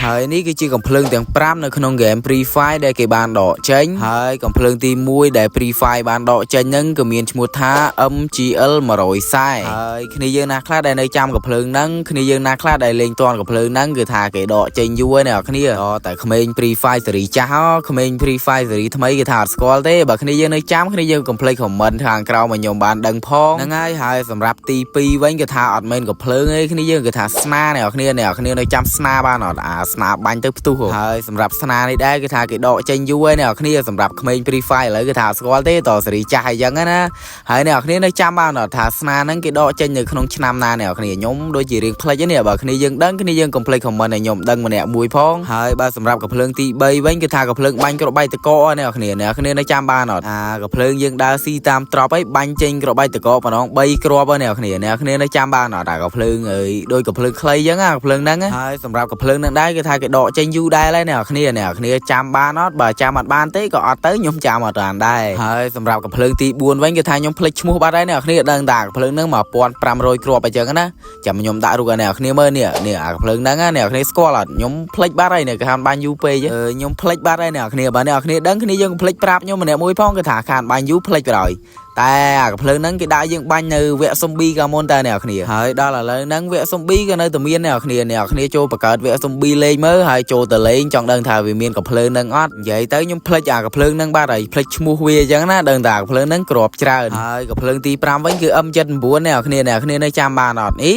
ហើយនេះគឺជាកំភ្លើងទាំង5នៅក្នុង game Free Fire ដែលគេបានដកចេញហើយកំភ្លើងទី1ដែល Free Fire បានដកចេញហ្នឹងគឺមានឈ្មោះថា MGL 140ហើយគ្នាយើងណាខ្លះដែលនៅចាំកំភ្លើងហ្នឹងគ្នាយើងណាខ្លះដែលលេងទាន់កំភ្លើងហ្នឹងគឺថាគេដកចេញយូរហើយអ្នកគ្នាតែក្មេង Free Fire សេរីចាស់ហ៎ក្មេង Free Fire សេរីថ្មីគេថាអត់ស្គាល់ទេបើគ្នាយើងនៅចាំគ្នាយើងកុំភ្លេច comment ខាងក្រោមឲ្យខ្ញុំបានដឹងផងហ្នឹងហើយហើយសម្រាប់ទី2វិញគេថាអត់មែនកំភ្លើងទេគ្នាយើងគេថាស្នាអ្នកគ្នាអ្នកគ្នានៅចាំស្នាបានអត់អាស្នាបាញ់ទៅផ្ទុះហើយសម្រាប់ស្នានេះដែរគេថាគេដកចេញយូរហើយអ្នកគ្នាសម្រាប់ក្មេង Free Fire ឥឡូវគេថាអត់ស្គាល់ទេតសេរីចាស់អីចឹងណាហើយអ្នកគ្នានៅចាំបានអត់ថាស្នាហ្នឹងគេដកចេញនៅក្នុងឆ្នាំណាអ្នកគ្នាខ្ញុំដូចជារៀងភ្លេចនេះបើគ្នាយើងដឹងគ្នាយើងកុំភ្លេច comment ឲ្យខ្ញុំដឹងម្នាក់មួយផងហើយបើសម្រាប់កំភ្លើងទី3វិញគេថាកំភ្លើងបាញ់គ្រាប់បែកតកអ្នកគ្នាអ្នកគ្នានៅចាំបានអត់អាកំភ្លើងយើងដើរស៊ីតាមត្រប់អីបាញ់ចេញគ្រាប់បែកតកប៉ុណ្ណង3គ្រាប់អ្នកគ្នាអ្នកគ្នានៅចាំបានអត់អាកំភ្លើងអើយដូចកំភ្លើងខ្លីចឹងអាកំភ្លើងហ្នឹងហើយសម្រាប់កំភ្លើងហ្នឹងដែរគេថាគេដកចេញយូរដែរហើយអ្នកគ្នាអ្នកគ្នាចាំបានអត់បើចាំអត់បានទេក៏អត់ទៅខ្ញុំចាំអត់បានដែរហើយសម្រាប់កំភ្លើងទី4វិញគេថាខ្ញុំភ្លេចឈ្មោះបាត់ហើយអ្នកគ្នាដឹងតែកំភ្លើងហ្នឹង1500គ្រាប់អញ្ចឹងណាចាំខ្ញុំដាក់រូបឲ្យអ្នកគ្នាមើលនេះនេះអាកំភ្លើងហ្នឹងអ្នកគ្នាស្គាល់អត់ខ្ញុំភ្លេចបាត់ហើយនេះគេខានបាញ់យូរពេកខ្ញុំភ្លេចបាត់ហើយអ្នកគ្នាបើអ្នកគ្នាដឹងគ្នាយើងកុំភ្លេចប្រាប់ខ្ញុំម្នាក់មួយផងគេថាខានបាញ់យូរភ្លេចបាត់ហើយតែអាកំភ្លើងហ្នឹងគេដាក់យើងបាញ់នៅវគ្គសុំប៊ីកាលមុនតែអ្នកគ្នាហើយដល់ឥឡូវហ្នឹងវគ្គសុំប៊ីក៏នៅតែមានអ្នកគ្នាអ្នកគ្នាចូលបង្កើតវគ្គសុំប៊ីលេងមើលហើយចូលទៅលេងចង់ដឹងថាវាមានកំភ្លើងហ្នឹងអត់និយាយទៅខ្ញុំភ្លេចអាកំភ្លើងហ្នឹងបាត់ហើយភ្លេចឈ្មោះវាអញ្ចឹងណាដឹងតែអាកំភ្លើងហ្នឹងគ្រាប់ច្រើនហើយកំភ្លើងទី5វិញគឺ M79 អ្នកគ្នាអ្នកគ្នានៅចាំបានអត់អី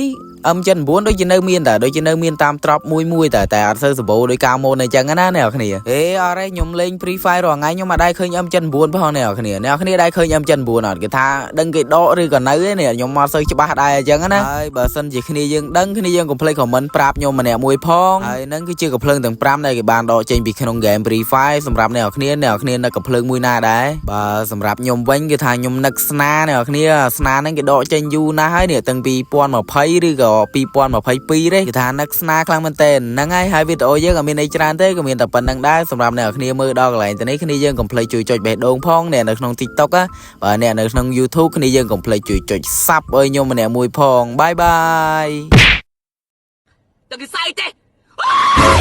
M79 ដូចជានៅមានតែដូចជានៅមានតាមត្រប់មួយមួយតែតែអត់សូវសម្បូរដោយកាលមុនអញ្ចឹងណាអ្នកគ្នាអេអត់ទេខ្ញុំលេង Free Fire រាល់ថ្ងៃខ្ញុំអត់ដែរឃើញ M79 ផងអ្នកគ្នាអ្នកគ្នាដែរឃើញ M79 អត់គេថាដឹងគេដកឬក៏នៅទេនេះខ្ញុំមកសូវច្បាស់ដែរអញ្ចឹងណាហើយបើសិនជាគ្នាយើងដឹងគ្នាយើងកុំភ្លេច comment ប្រាប់ខ្ញុំម្នាក់មួយផងហើយនឹងគឺជាកំភ្លើងទាំង5ដែលគេបានដកចេញពីក្នុង game Free Fire សម្រាប់អ្នកគ្នាអ្នកគ្នានឹកកំភ្លើងមួយណាដែរបើសម្រាប់ខ្ញុំវិញគឺថាខ្ញុំនឹកស្នាអ្នកគ្នាស្នាហ្នឹងគេដកចេញយូរណាស់ហើយនេះតាំងពី2020ឬក៏2022ទេគេថានឹកស្នាខ្លាំងមែនទែនហ្នឹងហើយហើយវីដេអូយើងក៏មានអីច្រើនទេក៏មានតែប៉ុណ្្នឹងដែរសម្រាប់អ្នកគ្នាមើលដល់កន្លែងទៅនេះគ្នាយើងកុំភ្លេចជួយចុចបេះដូងផងអ្នកនៅក្នុង TikTok ណាបើអ្នកនៅក្នុង YouTube គ្នាយើងកុំភ្លេចជួយចុច Sub ឲ្យខ្ញុំម្នាក់មួយផង bye bye. តែគេសើចទេ។